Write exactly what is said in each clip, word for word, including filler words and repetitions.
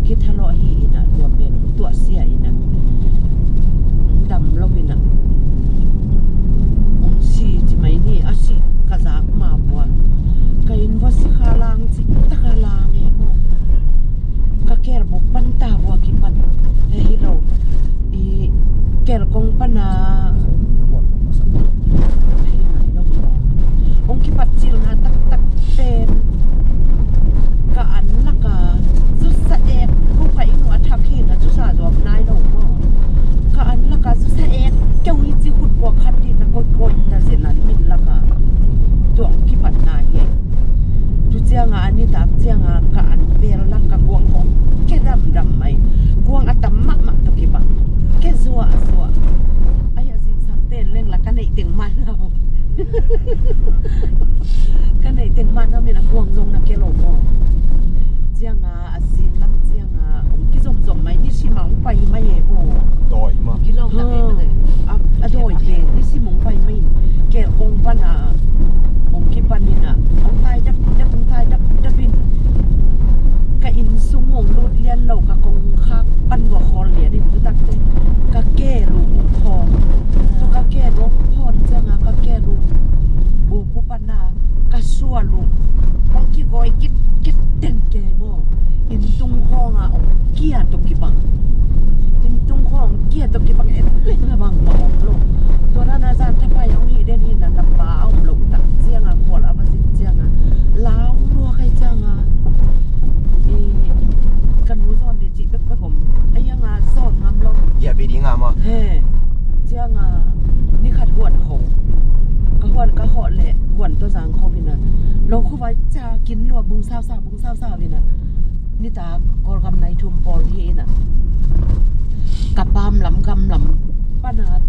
Kithalawh hi in ah, tua pen tuahsia in ah, dam lo in ah, hong si ci mai ni, a sih ka zak ma vua. Ka inn vua sikha lang cih taka lang e maw. Ka kelbuk pan ta vua kipan he hi lo. I kelkong pana hong kipat cilna taktak pen ka an laka zusa ek ko ka inn uh a thak hi na zusa zuam nai lo maw. Ka an laka zusa ek keu hi ci khut kua khat hi na koikoi ta zen an min laka. Tua hong kipatna hi. Tu cianga a nitak cianga ka an bel lak ka kuang hong ke damdam mai. Kuang a tam mahmah tawh kibang. Ke zuah zuah. Ai a zingsang ten leng la ka neih teng man hau. Ka neih teng man hau min a kuang zong na ke lo maw. Cianga a zin lam cianga hong kizomzom mai ni sim a hong pai mai e maw. Dawi ma. Gilo ka neih ma te. A dawi te ni sim hong pai mai. Kelkong pana hong kipan in ah hong tai dap dap hong tai dap dap in ka inn sung hong lut lian lo ka kongkhak pan vua khawl lian in tutak te ka ke lu hong phawn. Tu ka ke lu hong phawn cianga ka ke lu buku pana ka sual lu hong kigawi kit kit den kei maw. Inn tung khawng a hong kia tawh kibang. Inn tung khawng hong kia tawh kibang en leng a bang mah om lo. Tua dan a zan thapai hong hih den hi na lampa a om lo tak cianga kual a va zin cianga lau lua kai cianga. I ka nu zawn dih cih bekbek om. A ianga zawn ngam lo. Ia be ding a maw. He. Cianga ni khat huan kho. Ka huan ka khawh leh huan tawh zang kho hi na. Lo khuavai ca kin lua bung sau sau bung sau sau hi na. Nitak Kawlgam nai thum pawl hi in ah ka pam lam gam lam pana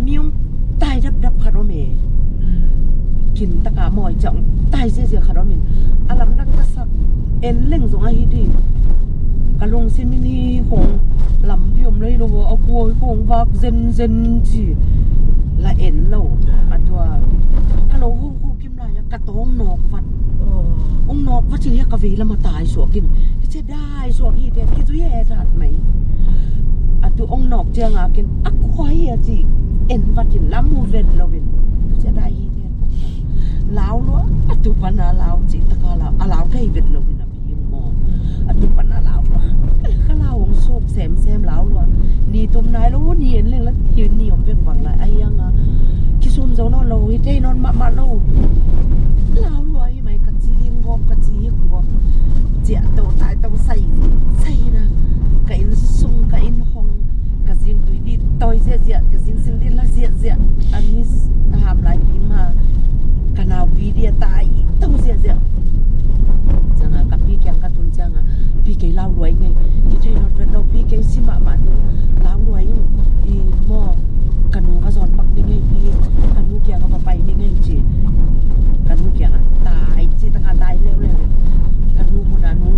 mi hong tai dapdap khat om e. Kin taka mawi ciang tai ziazia khat om in a lamdang ka sak en leng zong ahi ding. Ka lungsim in hi khong lampi om lei lo a kuai khong vak zenzen ci la en lo a tua ka lo hu hu kim lai a ka tawng nawk vat. Ong nawk vat in hia ka vei lam a tai suak in. Hicia dai suak hi te kizui e zat mai. A tu ong nawk cianga ken a kua hi a ci en vat in lam mu vet lo in. Hicia dai hi te. Lau lua a tu pana lau ci taka lau a lau thei vet lo in a pi maw. A tu pana lau lua. Ka lau ong suk semsem lau lua. Ni tum nai lo ni en leng la ni ni om veng vang lai a ianga. Kisum zo nawn lo hi thei nawn mahmah lo. Lau lua hi mai ka ci ling gawp ka ci hik gawp. Ciah to tai to sai sai na. Ka inn sung ka inn hong ka zing tui di tawi ziahziah ka zing sing di la ziahziah. A ni a ham lai pi ma ka nau pi di a tai to ziahziah. Cianga ka pi kiang ka tun cianga pi kei lau luai ngei. Ki thei not vet lo pi kei si mahmah ni lau luai i maw. Ka nu ka zawn pak ni ngei pi ka nu kianga ka pai ni ngei ci. Ka nu kianga tai ci taka tai leuleu. Ka nu muna nu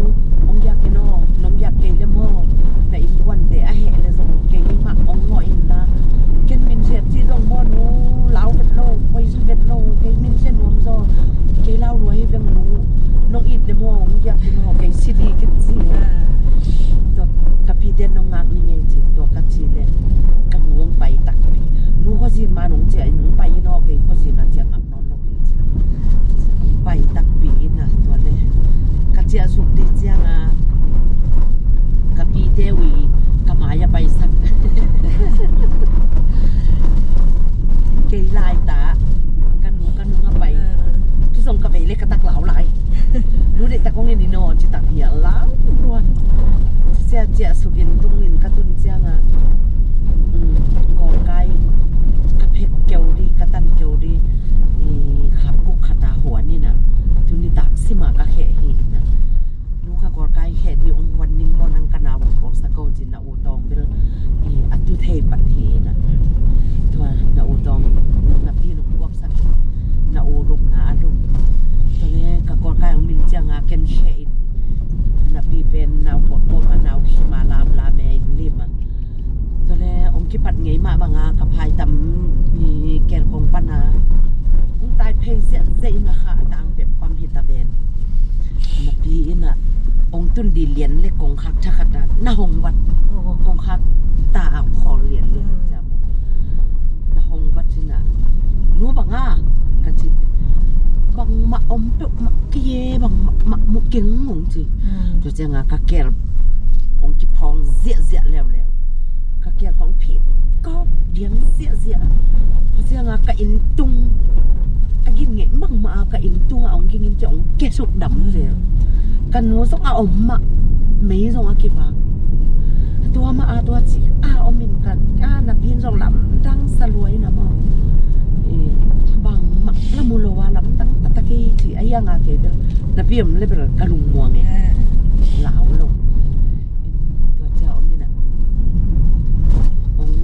ong giak in aw nong giak kei le maw. Na innkuante a heh le zong kei mah ong ngawh in la. Ken min siat ci zong maw nu lau vet lo koi zu vet lo kei min siat nuam zaw. Kei lau luai veng nu nong it le maw ong giak in aw kei si di kin ci. Tua ka pite nong ngak ni ngei ci tua ka ci le ka nu ong pai takpi. Nu khuazin ma nong ciah in ong pai in aw kei khuazin a ciah ngam nawn lo. Pai takpi in a tua le ka ciah suk dih cianga ka pite uh i ka mai a paisak. Kei lai ta ka nu ka nung a pai. Tusong ka vei le ka tak lau lai. Nu dei tak kong in i no ci tak hial lau ruan. Ciah ciah suk in tung in ka tun cianga kawlkai ka phek keu di ka tan keu di. I khap kuk khata huan ina tuni tak sima ka kheh hi ina. Nu ka kawlkai kheh di ong huan ning maw nang ka nau ong kawksa ko ci na u tawng bel i a tu thei pan hi ina. Tua na u tawng na pi nung kawksa na u lum na a lum. Tua le ka kawlkai ong min cianga ken kheh in na pi pen nau kawk kawk a nau khima lam lam e in lima. Tua le ong kipat ngei mah banga ka phai tam ni kel kong pana ong tai phei ziah Tun di lian le kongkhak thakhat ah na hong vat. Oh. Kongkhak ta a khawl lian lian. Hmm. Ciang na hong vat cin ah, "Nu bang a?" ka ci. "Bangmah om peuhmah kei e, bangmah mu keng," hong ci. Hmm. Tua ciang a ka keel hong kiphawng ziahziah leuleu. Ka keel hong phit kawk diang ziahziah. Tua ciang a ka inn tung, a gin ngeih bangmah a ka inn tung ah hong ging in ciang hong kiasuk dam zel. Ka nu zong a om mah, mei zong a kivak. Tua mah a tua ci a om in ka, a, na pi in zong lamdang sa lua in a maw. Eh, bangmah la mu lo a lamdang taktak hi ci a, hiang a kei bel na pi om le bel ka lungmuang e. Lau lo. Tua ciang om in a, hong,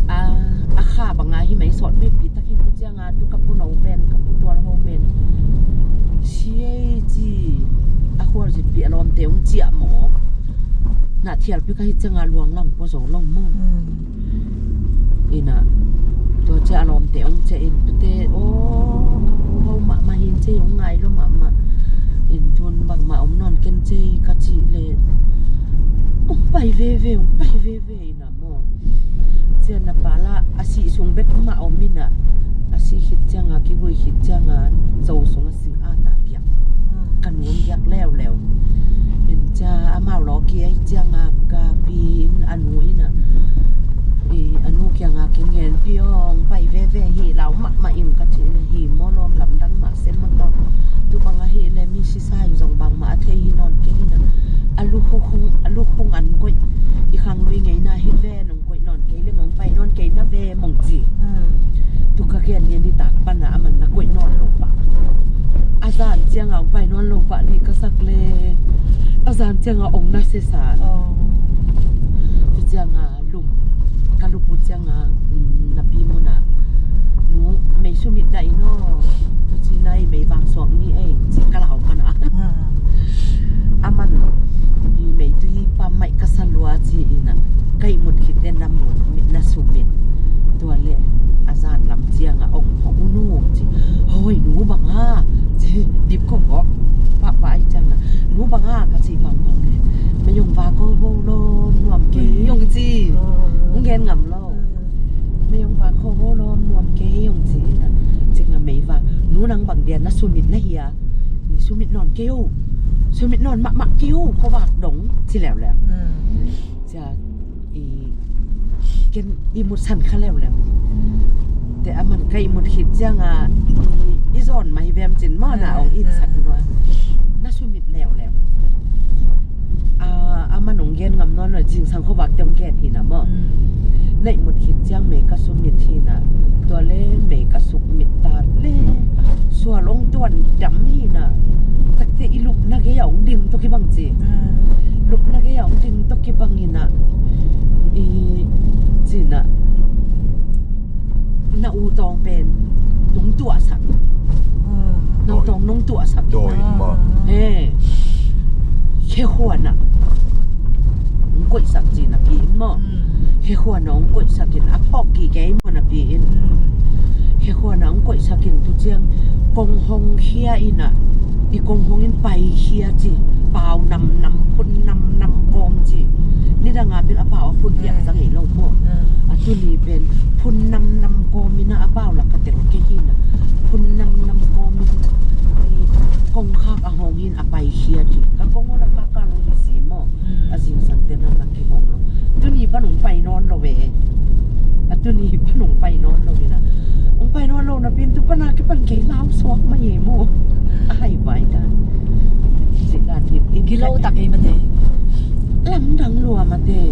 a, a kha bang a hi mai sawt vekpi takin tua ciang a tu ka pu no pen, ka pu tual ho pen, "Si ei," ci, a khualzinpi a lawmte hong ciah maw. Na thialpi ka hih ciang a luang lang pua zo lo maw. Hmm. In a, tua ciang a lawmte hong ciah in, tute, "Aw, ka pu ho mahmah hi in, ci ei, hong ngai lua mahmah in, tun bangmah om nawn ken," ci ei ka cih leh, hong pai veve, hong pai veve in a maw. Ciang na pa la, a sih sung bek mah om in a, a sih khit ciang a, kivui khit ciang a, zo sung a sing a ta giak. Hmm. Ka nu hong giak leuleu. In ciang amau lawki ahih ciang a ka pi in a nu in a, i, a nu kiang a ken ngen, "Pi aw, hong pai veve hi, lau mahmah ing," ka cih leh, "Hi maw, lawm, lamdang mah se maw taw. Tu bang ahih leh mi sisa in zong bangmah a thei hi nawn kei hi na. A lukhuk hong, a lukhuk hong an koih, i khanglui ngeina hi ve, nong koih nawn kei leng hong pai nawn kei na ve," mong ci. Hmm. Tu ka gen ngen, nitak pan a aman na koih nawn lo pah. A zan ciang a hong pai nawn lo pah ding ka sak leh, a zan ciang a hong na sesa. Oh. Tu ciang a lum, ka lup uh ciang a, um, na pi mun a, "Nu, mei sumit dah in aw. Tu ci na i mei vang suak ni ei," ci ka lau man a. Hmm. Aman, "I meitui pam maih ka sa lua," ci in a, ka ihmut khit teh na mut, mit na sumit. Tua leh a zan lam ciang a hong, "Hong, nu," ci. "Hoi, nu bang a?" ci, dip khawk khawk. Pahpah ahih ciang a, "Nu bang a?" ka cih bang bang leh, "Mei hong vak kho vo lawm nuam kei," hong ci. Hong gen ngam lo. "Mei hong vak kho vo lawm nuam kei," hong ci in a, ciang a mei vak, "Nu, nang bang dia na sumit na hia?" "Ni sumit nawn kei o. Sumit nawn mahmah kei o, khuavak dong," ci leuleu. Hmm. Ciang i, ken ihmut san kha leuleu. Teh aman ka ihmut khit ciang a, i, i zawn mah hi vem cin maw, na hong itsak lua. "Na sumit leuleu." A, aman hong gen ngam nawn lo, zingsang khuavak teh hong gen hi na maw. Hmm. "Na ihmut khit ciang mei ka sumit hi na. Tua leh mei ka sukmit ta leh sual hong tuan dam hi na. Takte i lupna gei a hong ding tawh kibang," ci. Hmm. "Lupna gei a hong ding tawh kibang hi na. I," ci na, "na u tawng pen nong tuahsak. Hmm. Nong tawng nong tuahsak." Dawi in maw. He. Khe khuan ah hong koihsak ci na pi in maw. Hmm. Khe khuan ah hong koihsak in, a phawk kik ei maw na pi in. Hmm. Khe khuan ah hong koihsak in tu ciang kong hong khia in a, i kong hong in paikhia ci. Pau namnam, phun namnam kawm ci. Nidang a bel a pau a phun piang za ngei lo maw. Hmm. A tuni pen phun namnam kawm in a, a pau lak ka tel kei hi na. Phun namnam kawm in, i, kongkhak a hong in a paikhia ci. Ka kong hong lak ka kal hong hi si maw. Hmm. A zingsang teh na lak kihong lo. Tuni pan hong pai nawn lo ve. A tuni pan hong pai nawn lo ve na. Hong pai nawn lo napi in tu pan a kipan kei lau suak mah hi maw. A hai vai ta. Ci kan hit in. Kilo tak ei mate. Lamdang lua mate.